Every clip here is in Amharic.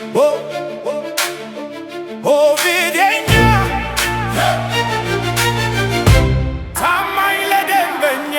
ኦ ኦቪድ የኛ፣ ታማኝ ለደንበኛ።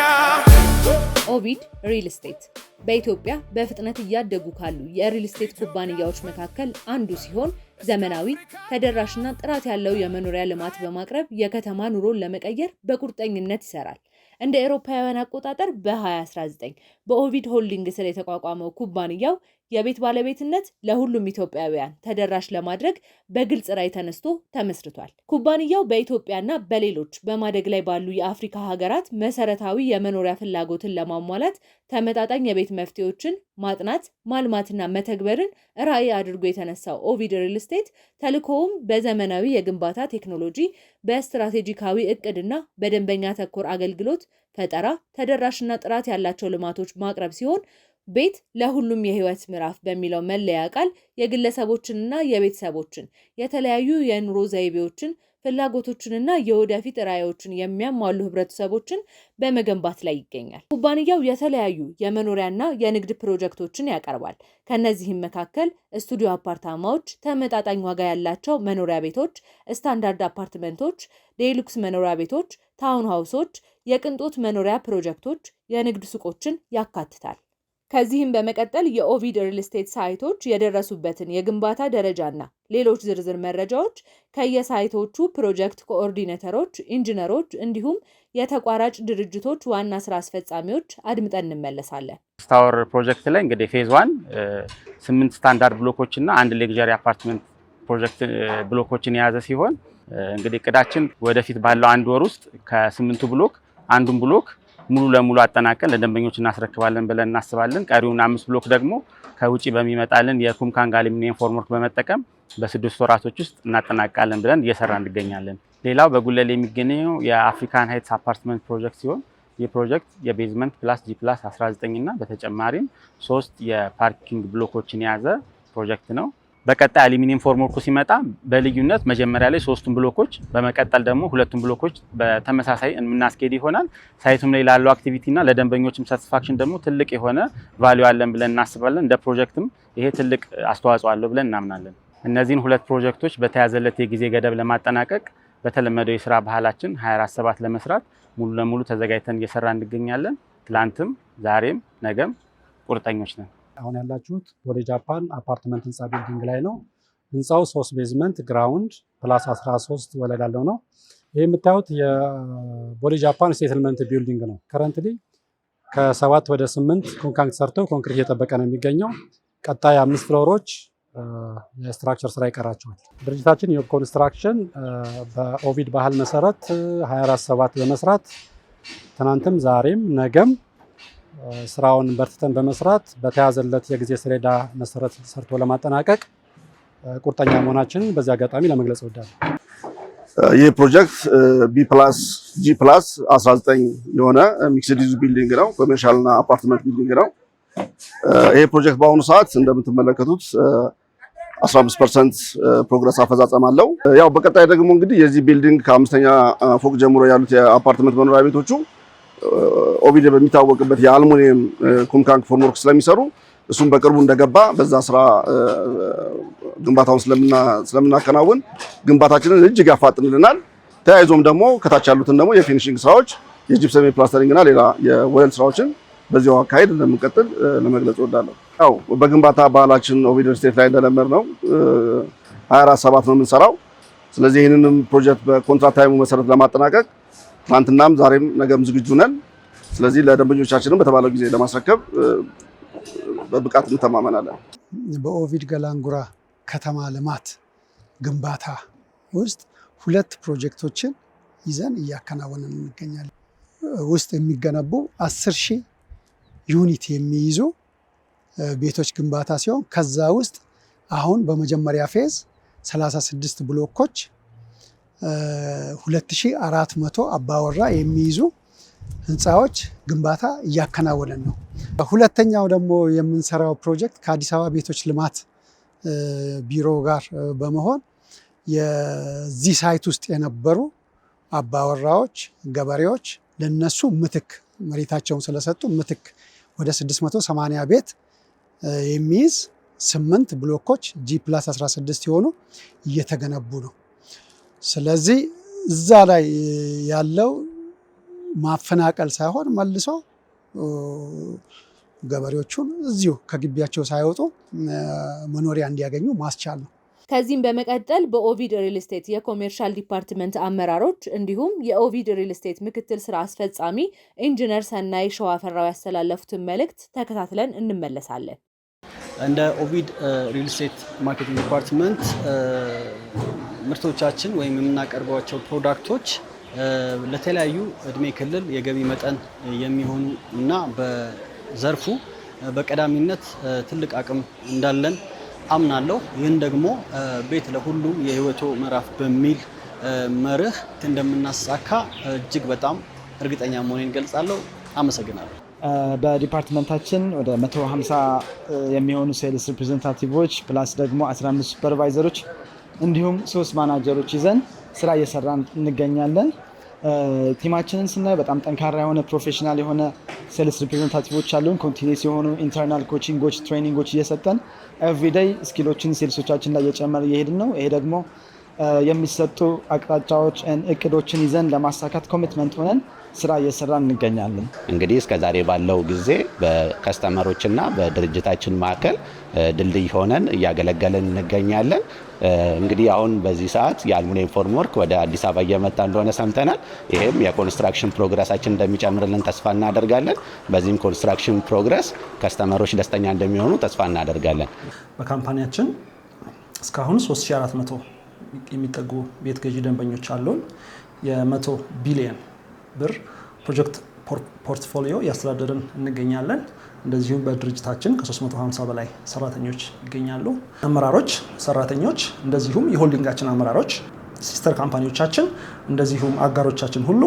ኦቪድ ሪል ስቴት በኢትዮጵያ በፍጥነት እያደጉ ካሉ የሪል ስቴት ኩባንያዎች መካከል አንዱ ሲሆን፣ ዘመናዊ፣ ተደራሽና ጥራት ያለው የመኖሪያ ልማት በማቅረብ የከተማ ኑሮን ለመቀየር በቁርጠኝነት ይሰራል። እንደ አውሮፓውያን አቆጣጠር በ2019 በኦቪድ ሆልዲንግ ስር የተቋቋመው ኩባንያው የቤት ባለቤትነት ለሁሉም ኢትዮጵያውያን ተደራሽ ለማድረግ በግልጽ ራዕይ ተነስቶ ተመስርቷል። ኩባንያው በኢትዮጵያና በሌሎች በማደግ ላይ ባሉ የአፍሪካ ሀገራት መሰረታዊ የመኖሪያ ፍላጎትን ለማሟላት ተመጣጣኝ የቤት መፍትሄዎችን ማጥናት፣ ማልማትና መተግበርን ራዕይ አድርጎ የተነሳው ኦቪድ ሪል ስቴት ተልዕኮውም በዘመናዊ የግንባታ ቴክኖሎጂ፣ በስትራቴጂካዊ እቅድና በደንበኛ ተኮር አገልግሎት ፈጠራ ተደራሽና ጥራት ያላቸው ልማቶች ማቅረብ ሲሆን፣ ቤት ለሁሉም የህይወት ምዕራፍ በሚለው መለያ ቃል የግለሰቦችንና የቤተሰቦችን የተለያዩ የኑሮ ዘይቤዎችን፣ ፍላጎቶችንና የወደፊት ራዕዮችን የሚያሟሉ ህብረተሰቦችን በመገንባት ላይ ይገኛል። ኩባንያው የተለያዩ የመኖሪያና የንግድ ፕሮጀክቶችን ያቀርባል። ከእነዚህም መካከል ስቱዲዮ አፓርታማዎች፣ ተመጣጣኝ ዋጋ ያላቸው መኖሪያ ቤቶች፣ ስታንዳርድ አፓርትመንቶች፣ deluxe መኖሪያ ቤቶች፣ town house ኦች፣ የቅንጦት መኖሪያ ፕሮጀክቶች፣ የንግድ ሱቆችን ያካትታል። ከዚህም በመቀጠል የኦቪድ ሪል ስቴት site ኦች የደረሱበትን የግንባታ ደረጃና ሌሎች ዝርዝር መረጃዎች ከየ site ኦቹ ፕሮጀክት coordinator ኦች፣ ኢንጂነሮች እንዲሁም የተቋራጭ ድርጅቶች ዋና ስራ አስፈጻሚዎች አድምጠን እንመለሳለን። ታወር ፕሮጀክት ላይ እንግዲህ phase one ስምንት ስታንዳርድ ብሎኮች እና አንድ luxury apartment ፕሮጀክት ብሎኮችን የያዘ ሲሆን፣ እንግዲህ እቅዳችን ወደፊት ባለው አንድ ወር ውስጥ ከስምንቱ ብሎክ አንዱን ብሎክ ሙሉ ለሙሉ አጠናቀን ለደንበኞች እናስረክባለን ብለን እናስባለን። ቀሪውን አምስት ብሎክ ደግሞ ከውጭ በሚመጣልን የኩምካንግ አሉሚኒየም formwork በመጠቀም በ6 ወራቶች ውስጥ እናጠናቅቃለን ብለን እየሰራን እንገኛለን። ሌላው በጉለሌ የሚገኘው የአፍሪካን ሃይትስ አፓርትመንት ፕሮጀክት ሲሆን፣ ይህ ፕሮጀክት የ basement plus G+19 እና በተጨማሪም ሶስት የ parking ብሎኮችን የያዘ ፕሮጀክት ነው። በቀጣይ አሉሚኒየም formwork ኡ ሲመጣ በልዩነት መጀመሪያ ላይ ሶስቱን ብሎኮች፣ በመቀጠል ደግሞ ሁለቱን ብሎኮች በተመሳሳይ የምናስኬድ ይሆናል። Site ኡም ላይ ላለው activity እና ለደንበኞችም satisfaction ደግሞ ትልቅ የሆነ value አለን ብለን እናስባለን። እንደ ፕሮጀክትም ይሄ ትልቅ አስተዋጽኦ አለው ብለን እናምናለን። እነዚህን ሁለት ፕሮጀክቶች በተያዘለት የጊዜ ገደብ ለማጠናቀቅ በተለመደው የስራ ባህላችን 24/7 ለመስራት ሙሉ ለሙሉ ተዘጋጅተን እየሰራን እንገኛለን። ትላንትም፣ ዛሬም፣ ነገም ቁርጠኞች ነን። አሁን ያላችሁት ቦሌ ጃፓን አፓርትመንት ህንፃ building ላይ ነው። ህንፃው ሶስት basement፣ ground plus 13 ወለል ያለው ነው። ይህ የምታዩት የቦሌ ጃፓን settlement building ነው። Currently ከሰባት ወደ ስምንት ኩንካንግ ተሰርቶ ኮንክሪት እየጠበቀ ነው የሚገኘው። ቀጣይ አምስት floor ኦች የ structure ስራ ይቀራቸዋል። ድርጅታችን ኢዮብ ኮንስትራክሽን በኦቪድ ባህል መሰረት 24/7 በመስራት ትናንትም ዛሬም ነገም ስራውን በርትተን በመስራት በተያዘለት የጊዜ ሰሌዳ መሰረት ሰርቶ ለማጠናቀቅ ቁርጠኛ መሆናችንን በዚህ አጋጣሚ ለመግለጽ እወዳለሁ። ይህ ፕሮጀክት B plus G+19 የሆነ mixed use building ነው። Commercial እና apartment building ነው። ይህ ፕሮጀክት በአሁኑ ሰዓት እንደምትመለከቱት 15% progress አፈጻጸም አለው። ያው በቀጣይ ደግሞ እንግዲህ የዚህ building ከአምስተኛ ፎቅ ጀምሮ ያሉት የአፓርትመንት መኖሪያ ቤቶቹ ኦቪድ በሚታወቅበት የአልሙኒየም ኩምካንግ formwork ስለሚሰሩ፣ እሱም በቅርቡ እንደገባ በዛ ስራ ግንባታውን ስለምናከናውን ግንባታችንን እጅግ ያፋጥንልናል። ተያይዞም ደግሞ ከታች ያሉትን ደግሞ የ finishing ስራዎች፣ የጂፕሰም፣ የ plastering እና ሌላ የወለል ስራዎችን በዚያው አካሄድ እንደምንቀጥል ለመግለጽ እወዳለሁ። ያው በግንባታ ባህላችን ኦቪድ ስቴት ላይ እንደለመድነው 24/7 ነው የምንሰራው። ስለዚህ ይህንንም ፕሮጀክት በ contract time ኡ መሰረት ለማጠናቀቅ ትናንትናም ዛሬም ነገም ዝግጁ ነን። ስለዚህ ለደንበኞቻችንም በተባለው ጊዜ ለማስረከብ በብቃት እንተማመናለን። በኦቪድ ገላንጉራ ከተማ ልማት ግንባታ ውስጥ ሁለት ፕሮጀክቶችን ይዘን እያከናወንን እንገኛለን። ውስጥ የሚገነቡ 10,000 unit የሚይዙ ቤቶች ግንባታ ሲሆን፣ ከዛ ውስጥ አሁን በመጀመሪያ phase 36 ብሎኮች 2400 አባወራ የሚይዙ ህንፃዎች ግንባታ እያከናወንን ነው። ሁለተኛው ደግሞ የምንሰራው ፕሮጀክት ከአዲስ አበባ ቤቶች ልማት ቢሮ ጋር በመሆን የዚህ site ውስጥ የነበሩ አባወራዎች፣ ገበሬዎች ለነሱ ምትክ መሬታቸውን ስለሰጡ ምትክ ወደ 680 ቤት የሚይዝ ስምንት ብሎኮች G+16 የሆኑ እየተገነቡ ነው። ስለዚህ እዛ ላይ ያለው ማፈናቀል ሳይሆን መልሶ ገበሬዎቹን እዚሁ ከግቢያቸው ሳይወጡ መኖሪያ እንዲያገኙ ማስቻል ነው። ከዚህም በመቀጠል በኦቪድ ሪል ስቴት የ commercial department አመራሮች እንዲሁም የኦቪድ ሪል ስቴት ምክትል ስራ አስፈጻሚ ኢንጂነር ሰናይ ሸዋፈራው ያስተላለፉትን መልእክት ተከታትለን እንመለሳለን። እንደ ኦቪድ ሪል ስቴት marketing department ምርቶቻችን ወይም የምናቀርባቸው product ኦች ለተለያዩ እድሜ ክልል፣ የገቢ መጠን የሚሆኑ እና በዘርፉ በቀዳሚነት ትልቅ አቅም እንዳለን አምናለሁ። ይህን ደግሞ ቤት ለሁሉም የህይወቶ ምዕራፍ በሚል መርህ እንደምናሳካ እጅግ በጣም እርግጠኛ መሆኔን ገልጻለሁ። አመሰግናለሁ። በ department ኣችን ወደ 150 የሚሆኑ sales representative ኦች plus ደግሞ 15 supervisor ኦች እንዲሁም ሶስት ማናጀሮች ይዘን ስራ እየሰራን እንገኛለን። Team ኣችንን ስናይ በጣም ጠንካራ የሆነ፣ professional የሆነ sales representative ኦች አሉን። Continuous የሆኑ internal coaching ኦች፣ training ኦች እየሰጠን everyday skill ኦችን sales ኦቻችን ላይ እየጨመርን እየሄድን ነው። ይሄ ደግሞ የሚሰጡ አቅጣጫዎች፣ እቅዶችን ይዘን ለማሳካት commitment ሆነን ስራ እየሰራን እንገኛለን። እንግዲህ እስከ ዛሬ ባለው ጊዜ በ customer ኦችና በድርጅታችን መካከል ድልድይ ሆነን እያገለገልን እንገኛለን። እንግዲህ አሁን በዚህ ሰዓት የ aluminum formwork ወደ አዲስ አበባ እየመጣ እንደሆነ ሰምተናል። ይህም የ construction progress ኣችን እንደሚጨምርልን ተስፋ እናደርጋለን። በዚህም construction progress customer ኦች ደስተኛ እንደሚሆኑ ተስፋ እናደርጋለን። በ company ያችን እስካሁን 3400 የሚጠጉ ቤት ገዢ ደንበኞች አሉን። የ100 ቢሊየን ብር ፕሮጀክት portfolio እያስተዳደርን እንገኛለን። እንደዚሁም በድርጅታችን ከ350 በላይ ሰራተኞች ይገኛሉ። አመራሮች፣ ሰራተኞች፣ እንደዚሁም የ holding ኣችን አመራሮች፣ sister company ዎቻችን፣ እንደዚሁም አጋሮቻችን ሁሉ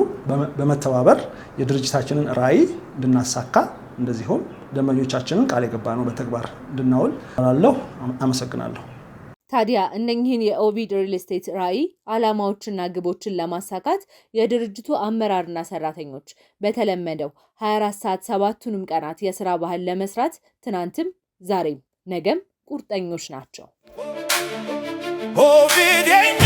በመተባበር የድርጅታችንን ራዕይ እንድናሳካ እንደዚሁም ደንበኞቻችንን ቃል የገባነው በተግባር እንድናውል እላለሁ። አመሰግናለሁ። ታዲያ እነኚህን የኦቪድ ሪል ስቴት ራዕይ፣ ዓላማዎችና ግቦችን ለማሳካት የድርጅቱ አመራርና ሰራተኞች በተለመደው 24 ሰዓት ሰባቱንም ቀናት የስራ ባህል ለመስራት ትናንትም፣ ዛሬም፣ ነገም ቁርጠኞች ናቸው። ኦቪድ የኛ።